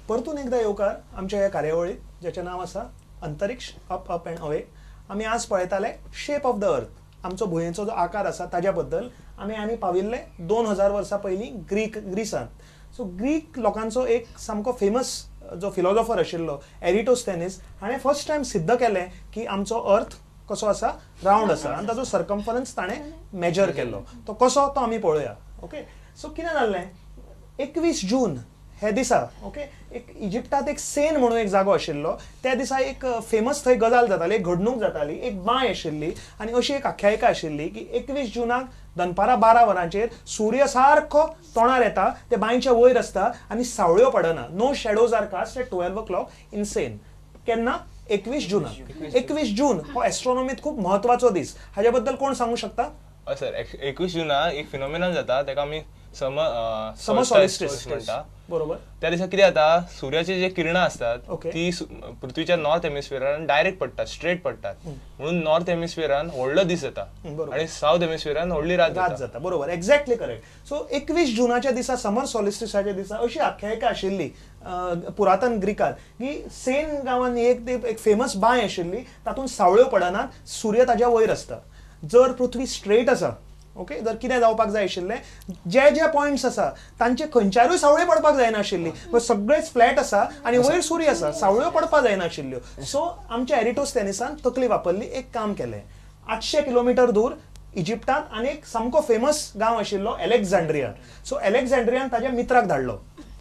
परतून एकदा येवकार आमच्या ह्या कार्यावळीत ज्याचें नांव आसा अंतरिक्ष अप अप अँड अवे. आमी आज पळयताले शेप ऑफ the earth, आमचो भुंयेचो जो आकार आसा ताज्या बद्दल. आमी आनी पाविल्ले 2000 वर्सां पयलीं ग्रीसांत. सो ग्रीक लोकांचो एक सामको फेमस जो फिलॉजॉफर आशिल्लो एरिटोस्थेनीस हाणें फर्स्ट टायम सिद्ध केलें की आमचो अर्थ कसो आसा, रावंड आसा, आनी ताचो सर्कमफरन्स ताणें मेजर केल्लो. तो कसो तो आमी पळोवया. ओके, सो कितें जाल्लें, 21 जून हे दिसा, ओके, एक इजिप्टांत एक सेन म्हणून एक जागो आशिल्लो. त्या दिसा एक फेमस थंय गजाल जाताली, एक घडणूक जाताली, एक बांय आशिल्ली आनी अशी एक आख्यायिका आशिल्ली की 21 जूनाक दनपारां 12 वरांचेर सूर्य सारको तोंडार येता, ते बांयच्या वयर आसता आनी सावळ्यो पडना. No shadows are cast at 12 o'clock in Sen. केन्ना? 21 जूनाक. 21 जून हो एस्ट्रॉनॉमीत खूब म्हत्वाचो दीस. हाज्या बद्दल कोण सांगू शकता? सर, 21 जूनाक एक फिनोमिनन जाता, ताका आमी समर सॉलिस्टिस म्हणटा. बरोबर. त्या दिसा कितें जाता, सुर्याची जे किरणां आसतात ती पृथ्वीच्या नॉर्थ हेमिस्फियरान डायरेक्ट पडटात, स्ट्रेट पडटात, म्हणून नॉर्थ हेमिस्फियरान व्हडलो दीस जाता आनी सावथ हेमिस्फियरान व्हडली रात जाता. बरोबर, एक्झॅक्टली करेक्ट. सो 21 जूनाच्या दिसा, समर सॉलिस्टिसाच्या दिसा, अशी आख्यायिका आशिल्ली पुरातन ग्रीकात की सेन गांवांत एक फेमस बांय आशिल्ली, तातूंत सावळ्यो पडनात, सूर्य ताज्या वयर आसता. जर पृथ्वी स्ट्रेट आसा, ओके, जर कितें जावपाक जाय आशिल्लें, जे जे पॉयंट्स आसा तांचे खंयच्यारूय सावळी पडपाक जायनाशिल्ली, सगळेच फ्लॅट आसा आनी वयर सूर्य आसा, सावळ्यो पडपाक जायनाशिल्ल्यो. सो आमच्या एरिटोस्थेनिसान तकली वापरली, एक काम केलें. 800 किलोमिटर दूर इजिप्टांत आनी एक सामको फेमस गांव आशिल्लो एलेक्झांड्रिया. सो एलेक्झांड्रियान ताज्या मित्राक धाडलो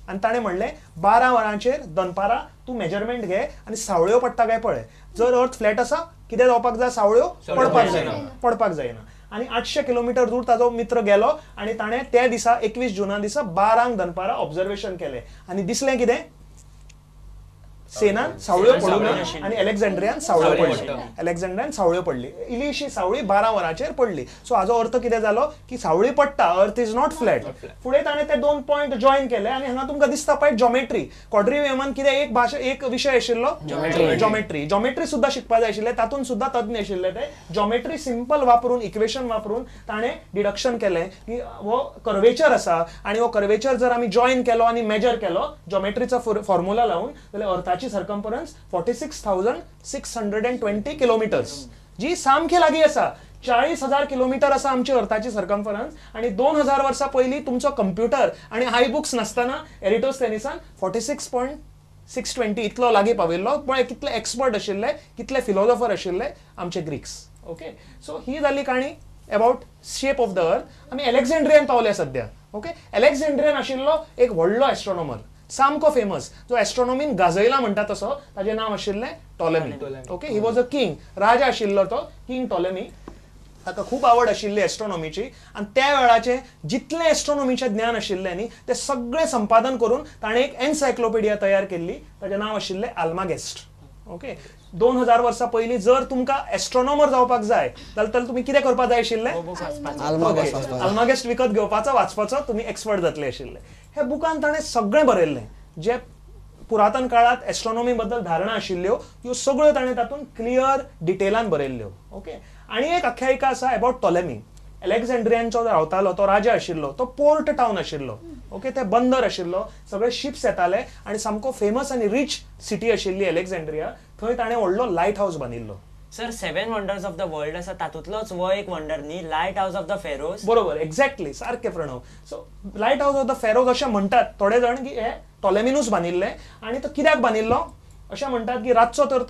आनी ताणें म्हणलें 12 वरांचेर दनपारां तूं मेजरमेंट घे आनी सावळ्यो पडटा काय पळय. जर अर्थ फ्लॅट आसा कितें जावपाक जाय, सावळ्यो पडपाक जायना, पडपाक जायना. आनी 800 किलोमिटर दूर ताजो मित्र गेलो आनी ताणें त्या दिसा 21 जूना दिसा 12 दनपारां ऑब्जर्वेशन केलें आनी दिसलें कितें, सेनान सावळ्यो पडूंक ना आनी एलेक्झांड्रियान सावळ्यो पडल्यो. एलेक्झांड्रियान सावळ्यो पडली, इल्लीशी सावळी 12 वरांचेर पडली. सो हाजो अर्थ कितें जालो की सावळी पडटा, अर्थ is not flat. फुडें ताणें ते 2 पॉयंट जॉयन केले आनी हांगा तुमकां दिसता पळय जॉमेट्री. क्वाड्रिव्हियमान कितें एक भाशा, एक विशय आशिल्लो जॉमेट्री. जॉमेट्री सुद्दां शिकपाक जाय आशिल्लें, तातूंत सुद्दां तज्ञ आशिल्ले ते. जॉमेट्री सिंपल वापरून, इक्वेशन वापरून ताणें डिडक्शन केलें की हो कर्वेचर आसा आनी हो कर्वेचर जर आमी जॉयन केलो आनी मेजर केलो जॉमेट्रीचो फॉर्मुला लावन जाल्यार अर्थाची सर्कमफरन्स 46,620 किलोमिटर्स, जी सामकी लागीं आसा. 40,000 किलोमिटर आसा आमची अर्थाची सर्कमफरन्स. आनी 2000 वर्सां पयलीं तुमचो कंप्युटर आनी हाय बुक्स नासतना एरिटोस्थेनिसान 46.620 इतलो लागीं पाविल्लो. पळय कितले एक्सपर्ट आशिल्ले, कितले फिलॉजॉफर आशिल्ले आमचे ग्रीक्स. ओके, सो ही जाली काणी about shape of the earth. आमी एलेक्झांड्रियन पावले सद्या. ओके, एलेक्झांड्रियन आशिल्लो एक व्हडलो एस्ट्रॉनॉमर, सामको फेमस, जो एस्ट्रॉनॉमीन गाजयला म्हणटा तसो. ताजें नांव आशिल्लें Ptolemy. Okay, he was a king, राजा आशिल्लो तो, किंग टॉलेमी. ताका खूब आवड आशिल्ली एस्ट्रॉनॉमीची आनी त्या वेळाचें जितलें एस्ट्रॉनॉमीचें ज्ञान आशिल्लें न्ही तें सगळें संपादन करून ताणें एक एनसायक्लोपिडिया तयार केल्ली, ताजें नांव आशिल्लें आल्मागेस्ट. ओके, 2000 वर्सां पयलीं जर तुमकां एस्ट्रॉनॉमर जावपाक जाय जाल्यार तुमी कितें करपाक जाय आशिल्लें, आल्मागेस्ट विकत घेवपाचो, वाचपाचो, तुमी एक्सपर्ट जातले आशिल्ले. ह्या बुकान ताणें सगळें बरयल्लें, जे पुरातन काळांत एस्ट्रॉनॉमी बद्दल धारणा आशिल्ल्यो त्यो सगळ्यो ताणें तातूंत क्लियर डिटेलान बरयल्ल्यो. ओके, आनी एक आख्यायिका आसा अबावट टॉलेमी. एलेक्झांड्रियांचो रावतालो तो राजा आशिल्लो, तो पोर्ट टावन आशिल्लो. ओके, ते बंदर आशिल्लो, सगळे शिप्स येताले आनी सामको फेमस आनी रिच सिटी आशिल्ली एलेक्झांड्रिया. थंय ताणें व्हडलो लायट हावस बांदिल्लो. Sir, 7 wonders of the world आसा तातूंतलोच हो एक वंडर न्ही, light house of the pharaohs. बरोबर, एक्झॅक्टली, सारकें Pranav. So light house of the pharaohs अशें म्हणटात थोडे जाण की हे टॉलेमिनूच बांदिल्लें. आनी तो कित्याक बांदिल्लो अशें म्हणटात की रातचो तर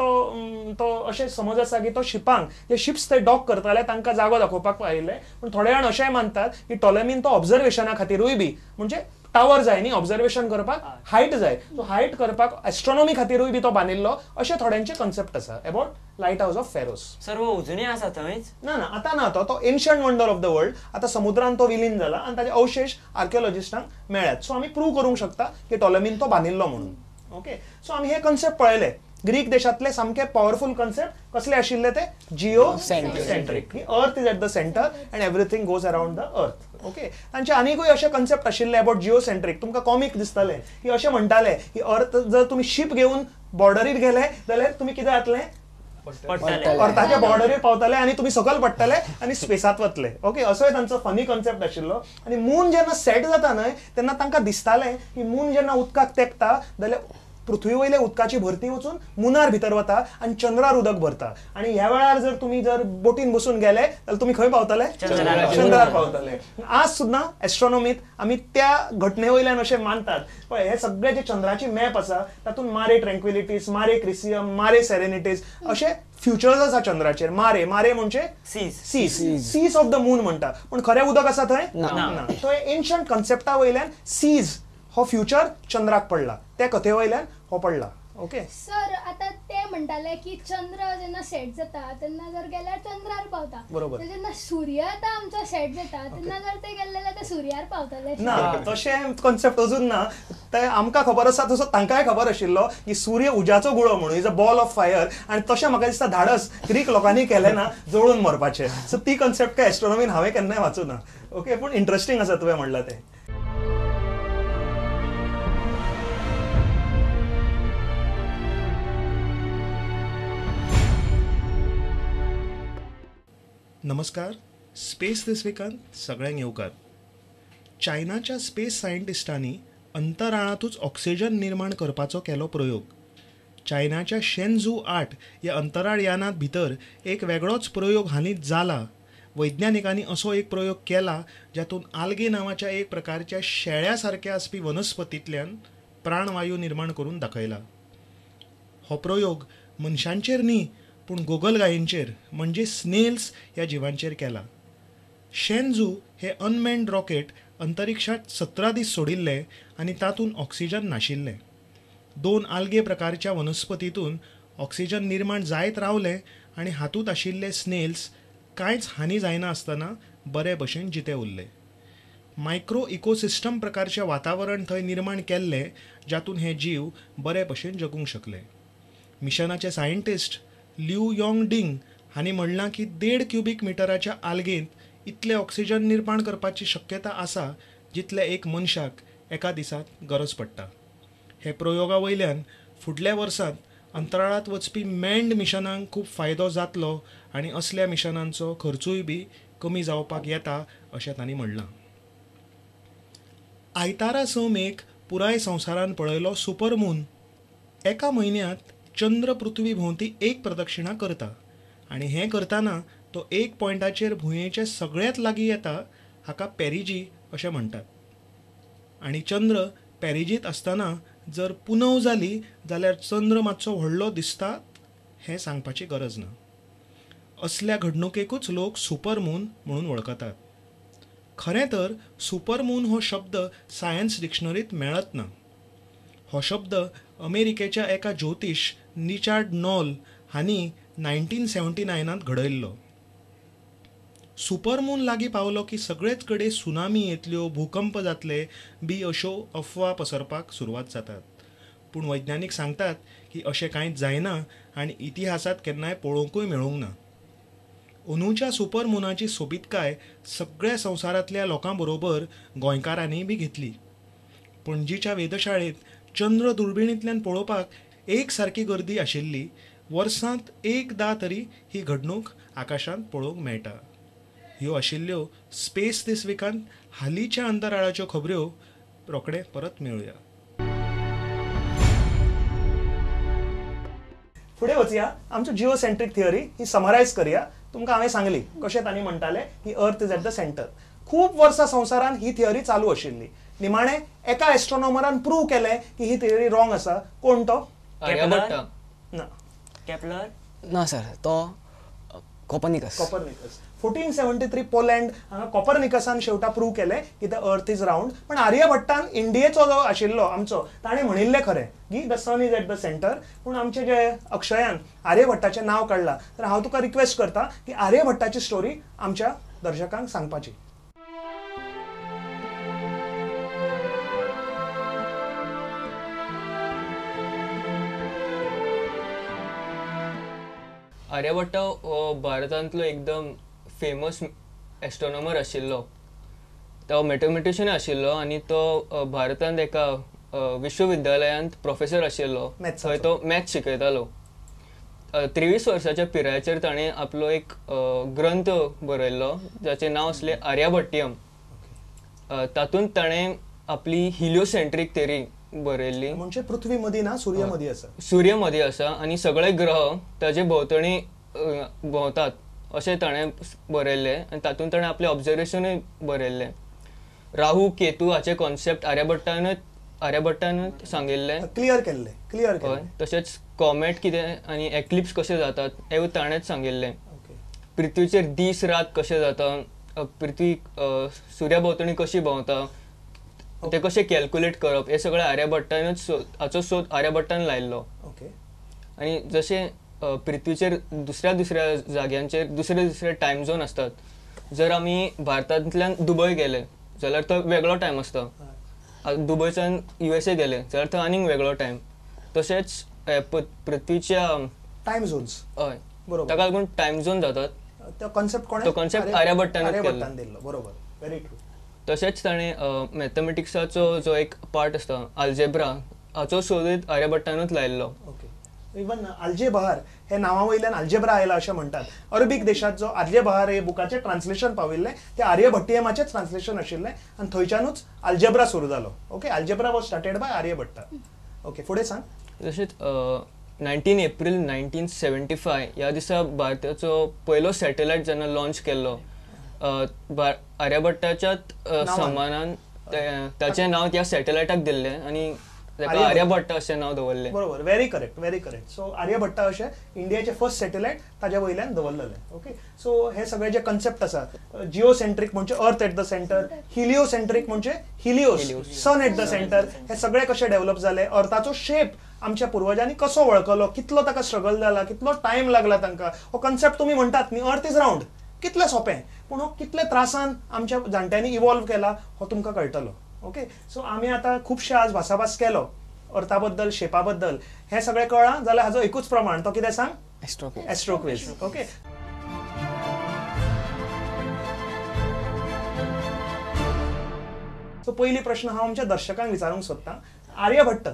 तो अशें समज आसा की तो शिपांक, जे शिप्स ते डॉक करताले तांकां जागो दाखोवपाक आयिल्ले. पूण थोडे जाण अशेंय मानतात की टॉलेमीन तो ऑब्जर्वेशना खातीरूय बी, म्हणजे टावर जाय न्ही ऑब्जर्वेशन करपाक, हायट जाय, सो हायट करपाक एस्ट्रॉनॉमी खातीरूय बी तो बांदिल्लो अशें थोड्यांचे कन्सेप्ट आसा about light house of pharaohs. Sir, हो अजुनूय आसा थंयच? ना ना, आतां ना, तो ancient wonder of the world आतां समुद्रान तो विलीन जाला आनी ताजे अवशेश आर्किओलॉजिस्टांक मेळ्ळ्यात. सो आमी प्रूव करूंक शकता की टॉलेमीन तो बांदिल्लो म्हणून. ओके, सो आमी हे कन्सेप्ट पळयले. ग्रीक देशांतले सामके पॉवरफुल कन्सेप्ट कसले आशिल्ले ते, जिओसेंट्रीक, की earth is at the centre and everything goes around the earth. Okay, तांचे आनीकूय अशे कन्सेप्ट आशिल्ले अबावट जिओसेंट्रीक. तुमकां कॉमीक दिसतलें की अशें म्हणटाले की अर्थ जर तुमी शीप घेवन बॉर्डरीर गेले जाल्यार तुमी कितें जातलें, अर्थाच्या बॉर्डरीर पावतले आनी तुमी सकयल पडटले आनी स्पेसांत वतले. ओके, असोय तांचो फनी कन्सेप्ट आशिल्लो. आनी मून जेन्ना सेट जाता न्हय तेन्ना तांकां दिसतालें की मून जेन्ना उदकाक तेंकता जाल्यार पृथ्वी वयल्या उदकाची भरती वचून मुनार भितर वता आनी चंद्रार उदक भरता. आनी ह्या वेळार जर तुमी जर बोटीन बसून गेले जाल्यार तुमी खंय पावतले? चंद्रार पावतले. आज सुद्दां एस्ट्रॉनॉमीत आमी त्या घटने वयल्यान अशें मानतात. पळय हे सगळे जे चंद्राची मॅप आसा तातूंत Mare Tranquillitatis, Mare Crisium, Mare Serenitatis अशे फ्युचर्स आसा चंद्राचेर. मारे मारे म्हणजे seas, seas of the moon म्हणटा, पूण खरें उदक आसा थंय ना. थंय एन्शंट कन्सेप्टा वयल्यान सीज हो फ्युचर चंद्राक पडला, त्या कथे वयल्यान हो पडला. ओके सर, आता ते म्हणटाले की चंद्र जेन्ना सेट जाता तेन्ना जर गेल्यार चंद्रार पावता, बरोबर? जेन्ना सूर्य आता आमचो सेट जाता तेन्ना जर ते गेल्ले जाल्यार ते सूर्यार पावतले ना? तशें कॉन्सेप्ट अजून ना. ते आमकां खबर आसा तसो तांकांय खबर आशिल्लो की सूर्य उज्याचो गुळो म्हणून, is a ball of fire. आनी तशें म्हाका दिसता धाडस ग्रीक लोकांनी केलें ना जळून मरपाचें. सो ती कॉन्सेप्ट काय एस्ट्रॉनॉमीन हांवें केन्नाय वाचूं ना. ओके, पूण इंट्रस्टींग आसा तुवें म्हणलां तें. नमस्कार, स्पेस this विकांत सगळ्यांक येवकार. चायनाच्या स्पेस सायंटिस्टांनी अंतराळांतूच ऑक्सिजन निर्माण करपाचो केलो प्रयोग. चायनाच्या शेनझू 8 ह्या अंतराळ यानांत भितर एक वेगळोच प्रयोग हालींच जाला. वैज्ञानिकांनी असो एक प्रयोग केला जातूंत आल्गे नांवाच्या एक प्रकारच्या शेळ्या सारक्या आसपी वनस्पतींतल्यान प्राणवायू निर्माण करून दाखयला. हो प्रयोग मनशांचेर न्ही पूण गोगलगायेंचेर म्हणजे स्नेल्स ह्या जिवांचेर केला. शेनझू हे अनमॅन्ड रॉकेट अंतरिक्षात 17 दीस सोडिल्ले आनी तातूंत ऑक्सिजन नाशिल्लें. 2 आल्गे प्रकारच्या वनस्पतीतून ऑक्सिजन निर्माण जायत रावलें आनी हातूंत आशिल्ले स्नेल्स कांयच हानी जायना आसतना बरे भशेन जिते उरले. मायक्रो इकोसिस्टम प्रकारचें वातावरण थंय निर्माण केल्लें जातूंत हे जीव बरे भशेन जगूंक शकले. मिशनाचे सायंटिस्ट ल्यू योंग डिंग हांणी म्हणलां की 1.5 क्युबीक मिटराच्या आल्गेंत इतलें ऑक्सिजन निर्माण करपाची शक्यता आसा जितलें एक मनशाक एका दिसाक गरज पडटा. हे प्रयोगा वयल्यान फुडल्या वर्सांत अंतराळांत वचपी मॅन्ड मिशनांक खूब फायदो जातलो आनी असल्या मिशनांचो खर्चूय बी कमी जावपाक येता अशें तांणी म्हणलां. आयतारा 6 मेक पुराय संवसारान पळयलो सुपरमून. एका म्हयन्यांत चंद्र पृथ्वी भोंवती एक प्रदक्षिणा करता आनी हें करतना तो एक पॉयंटाचेर भुंयेचे सगळ्यांत लागीं येता, हाका पेरिजी अशें म्हणटात. आनी चंद्र पेरिजींत आसतना जर पुनव जाली जाल्यार चंद्र मातसो व्हडलो दिसता हें सांगपाची गरज ना. असल्या घडणुकेकूच लोक सुपरमून म्हणून वळखतात. खरें तर सुपरमून हो शब्द सायन्स डिक्शनरींत मेळत ना. हो शब्द अमेरिकेच्या एका ज्योतिश रिचार्ड नॉल हांणी 1979 घडयल्लो. सुपरमून लागीं पावलो की सगळेच कडेन सुनामी येतल्यो, भूकंप जातले बी अश्यो अफवा पसरपाक सुरवात जातात. पूण वैज्ञानीक सांगतात की अशें कांयच जायना आनी इतिहासांत केन्नाय पळोवंकूय मेळूंक ना. अंदूच्या सुपरमुनाची सोबीतकाय सगळ्या संवसारांतल्या लोकां बरोबर गोंयकारांनीय बी घेतली. पणजीच्या वेधशाळेंत चंद्र दुर्बिणींतल्यान पळोवपाक एक सारकी गर्दी आशिल्ली. वर्सांत एकदां तरी ही घडणूक आकाशांत पळोवंक मेळटा. ह्यो आशिल्ल्यो स्पेस दीस विकांत हालींच्या अंतराळाच्यो खबऱ्यो. रोखडे परत मेळुया. फुडें वचया, आमच्यो जिओसेंट्रीक थियरी ही समरायज करया. तुमकां हांवें सांगली कशें तांणी म्हणटाले की earth is at the centre. खूब वर्सां संवसारांत ही थियरी चालू आशिल्ली. निमाणें एका एस्ट्रॉनॉमरान प्रूव केलें की ही थियरी रॉंग आसा. कोण तो? केपलर ना. केपलर ना सर, तो कॉपर्निकस. कॉपर्निकस 1473 पोलँड हांगा कॉपर्निकसान शेवटा प्रूव केलें की the earth is round. पण आर्यभट्टान इंडियेचो जो आशिल्लो आमचो ताणें म्हणिल्लें खरें की the sun is at the centre. पूण आमचे जे अक्षयान आर्यभट्टाचें नांव काडलां, तर हांव तुका रिक्वेस्ट करता की आर्यभट्टाची स्टोरी आमच्या दर्शकांक सांगपाची. आर्यभट्ट हो भारतांतलो एकदम फेमस एस्ट्रॉनॉमर आशिल्लो. तो मॅथमेटिशियन आशिल्लो आनी तो भारतांत एका विश्वविद्यालयांत प्रोफेसर आशिल्लो. थंय तो मॅथ्स शिकयतालो. 23 वर्साच्या पिरायेचेर ताणें आपलो एक ग्रंथ बरयल्लो जाचें नांव आसलें आर्यभट्टियम. तातूंत ताणें आपली हिलियोसेंट्रीक थेरी बरयल्ली. म्हणजे पृथ्वी मदीं ना, सूर्य मदीं आसा. सूर्य मदीं आसा आनी सगळे ग्रह ताजे भोंवतणी भोंवतात अशें ताणें बरयल्लें आनी तातूंत ताणें आपलें ऑब्जर्वेशनूय बरयल्लें. राहू केतू हाचे कॉन्सेप्ट आर्यभट्टानूच सांगिल्लें, क्लियर केल्लें, क्लियर केल्लें. तशेंच कॉमेट कितें आनी एक्लिप्स कशें जातात हें ताणेंच सांगिल्लें. पृथ्वीचेर दीस रात कशें जाता, पृथ्वी सुर्या भोंवतणी कशी भोंवता ते कशें कॅल्क्युलेट करप हें सगळें आर्यभट्टानूच हाचो सोद आर्यभट्टान लायिल्लो. आनी जशें पृथ्वीचेर दुसऱ्या दुसऱ्या जाग्यांचेर दुसरे दुसरे टायम झोन आसतात, जर आमी भारतांतल्यान दुबय गेले जाल्यार तो वेगळो टायम आसता, दुबयच्यान USA गेले जाल्यार तो आनीक वेगळो टायम. तशेंच पृथ्वीच्या टायम झोन्स, हय बरोबर, ताका लागून टायम झोन जातात. तो कॉन्सेप्ट कोणे, तो कॉन्सेप्ट आर्यभट्टान दिल्लो, बरोबर, व्हेरी ट्रू. तशेंच ताणें मॅथमॅटिक्साचो जो एक पार्ट आसता आल्जेब्रा हाचो सोदूय आर्यभट्टानूच लायिल्लो. ओके, इवन आल्जेबहार हे नांवा वयल्यान आल्जेब्रा आयला अशें म्हणटात. अरबीक देशांत जो आल्जेबहार हे बुकाचें ट्रान्सलेशन पाविल्लें तें आर्यभट्टीयमाचेंच ट्रान्सलेशन आशिल्लें आनी थंयच्यानूच आल्जेब्रा सुरू जालो. Okay, algebra was started by Aryabhata. Okay, फुडें सांग. तशेंच 19 एप्रील 1975 ह्या दिसा भारताचो पयलो सॅटेलायट जेन्ना लॉन्च केल्लो, आर्यभट्टाच्याच सम्मानान ताचें नांव त्या सॅटेलायटाक दिल्लें आनी ताका आर्यभट्ट अशें नांव दवरलें. बरोबर, very correct, very correct. So Aryabhata अशें इंडियाचें फर्स्ट सॅटेलायट ताज्या वयल्यान दवरलेलें. ओके, सो हे सगळे जे कन्सेप्ट आसा, जिओसेंट्रीक म्हणजे earth at the centre, heliocentric म्हणजे Helios sun at the centre, हे सगळे कशे डेव्हलप जाले, अर्थाचो शेप आमच्या पुर्वजांनी कसो वळखलो, कितलो ताका स्ट्रगल जाला, कितलो टायम लागला तांकां, हो कन्सेप्ट तुमी म्हणटात न्ही अर्थ is round, कितलें सोंपें, पूण हो कितले त्रासान आमच्या जाणट्यांनी इवॉल्व केला हो तुमकां कळटलो. ओके, सो आमी आतां खुबशे आज भासाभास केलो अर्था बद्दल, शेपा बद्दल, हें सगळें कळ्ळां जाल्यार हाजो एकूच प्रमाण, तो कितें सांग, एस्ट्रो क्विज. ओके, सो पयली प्रश्न हांव आमच्या दर्शकांक विचारूंक सोदतां, आर्यभट्ट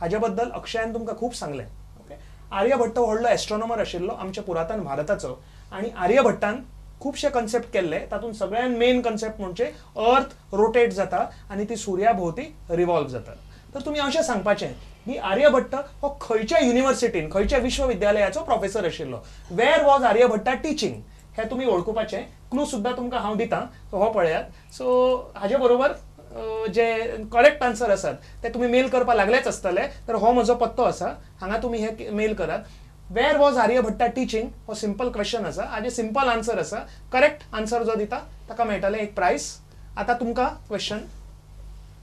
हाजे बद्दल अक्षयान तुमकां खूब सांगलें. ओके, आर्यभट्ट व्हडलो एस्ट्रॉनॉमर आशिल्लो आमच्या पुरातन भारताचो आनी आर्यभट्टान खुबशे कन्सेप्ट केल्ले, तातूंत सगळ्यान मेन कन्सेप्ट म्हणजे अर्थ रोटेट जाता आनी ती सुर्या भोंवती रिवॉल्व जाता. तर तुमी अशें सांगपाचें की आर्यभट्ट हो खंयच्या युनिवर्सिटीन, खंयच्या विश्वविद्यालयाचो प्रोफेसर आशिल्लो, वेर वॉज आर्यभट्टा टिचींग, हें तुमी वळखुपाचें. क्लू सुद्दां तुमकां हांव दितां, हो पळयात. सो हाजे बरोबर जे करेक्ट आन्सर आसात ते तुमी मेल करपाक लागलेच आसतले, तर हो म्हजो पत्तो आसा, हांगा तुमी हे मेल करात. वेर वॉज आर्यभट्टा टिचींग हो सिंपल क्वेश्चन आसा, हाजे सिंपल आन्सर आसा, करेक्ट आन्सर जो दिता ताका मेळटलें एक प्रायज. आतां तुमकां क्वेश्चन,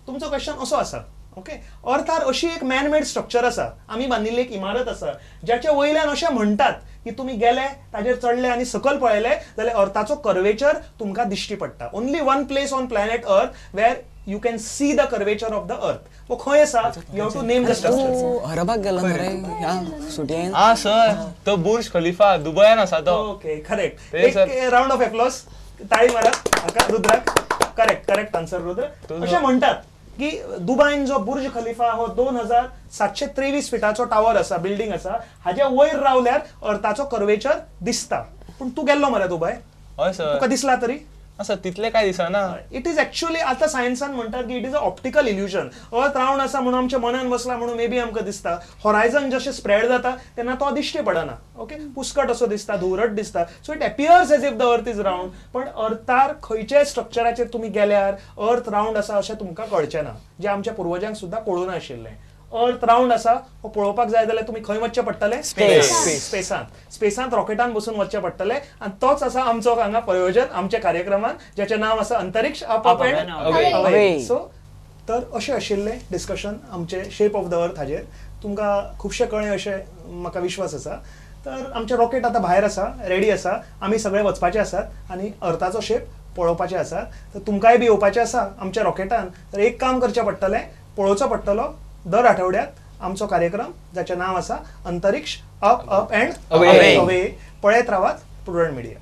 तुमचो क्वेश्चन असो आसा, ओके, अर्थार अशी एक मॅनमेड स्ट्रक्चर आसा, आमी बांदिल्ली एक इमारत आसा ज्याच्या वयल्यान अशें म्हणटात की तुमी गेले, ताजेर चडले आनी सकयल पळयले जाल्यार अर्थाचो कर्वेचर तुमकां दिश्टी पडटा. Only one place on planet earth where you can see the curvature of the earth. वो खंय आसा, you have to name the structure. अरबाक गेलो मरे ह्या सुटयेन. हां सर, तो बुर्ज खलिफा दुबयान आसा तो. ओके, करेक्ट, एक रावंड ऑफ एप्लॉज, ताळी मारात हाका, रुद्राक. Correct, correct answer Rudra. अशें म्हणटात की दुबायन जो बुर्ज खलिफा हो 2723 फिटाचो टावर आसा, बिल्डींग आसा, हाजे वयर रावल्यार अर्थाचो कर्वेचर दिसता. पूण तूं गेल्लो मरे दुबाय? हय सर. तुका दिसला तरी? सर तितले काय दिसना. It is actually आतां सायन्सान म्हणटात की it is a optical illusion. Earth round आसा म्हणून आमच्या मनान बसला म्हणून मे बी आमकां दिसता, हॉरायझन जशें स्प्रेड जाता तेन्ना तो दिश्टी पडना. ओके, पुस्कट असो दिसता, धुंवरट दिसता. So it appears as if the earth is round, पण अर्थार खंयच्याय स्ट्रक्चराचेर तुमी गेल्यार अर्थ रावंड आसा अशें तुमकां कळचें ना, जें आमच्या पुर्वजांक सुद्दां कळूं नाशिल्लें. अर्थ रावंड आसा हो पळोवपाक जाय जाल्यार तुमी खंय वचचें पडटलें, स्पेसांत, स्पेसांत रॉकेटान बसून वचचें पडटलें. आनी तोच आसा आमचो हांगा प्रयोजन आमच्या कार्यक्रमान, ज्याचें नांव आसा अंतरिक्ष up up and away. So तर अशें आशिल्लें डिस्कशन आमचें शेप ऑफ the earth हाजेर. तुमकां खुबशें कळ्ळें अशें म्हाका विश्वास आसा. तर आमचें रॉकेट आतां भायर आसा, रेडी आसा, आमी सगळे वचपाचे आसात आनी अर्थाचो शेप पळोवपाचे आसात. तर तुमकांय बी येवपाचें आसा आमच्या रॉकेटान, तर एक काम करचें पडटलें, पळोवचो पडटलो दर आठवड्यात आमचो कार्यक्रम जाचें नांव आसा अंतरिक्ष अप अप एंड अवे. पळयत रावात प्रुडंट मिडिया.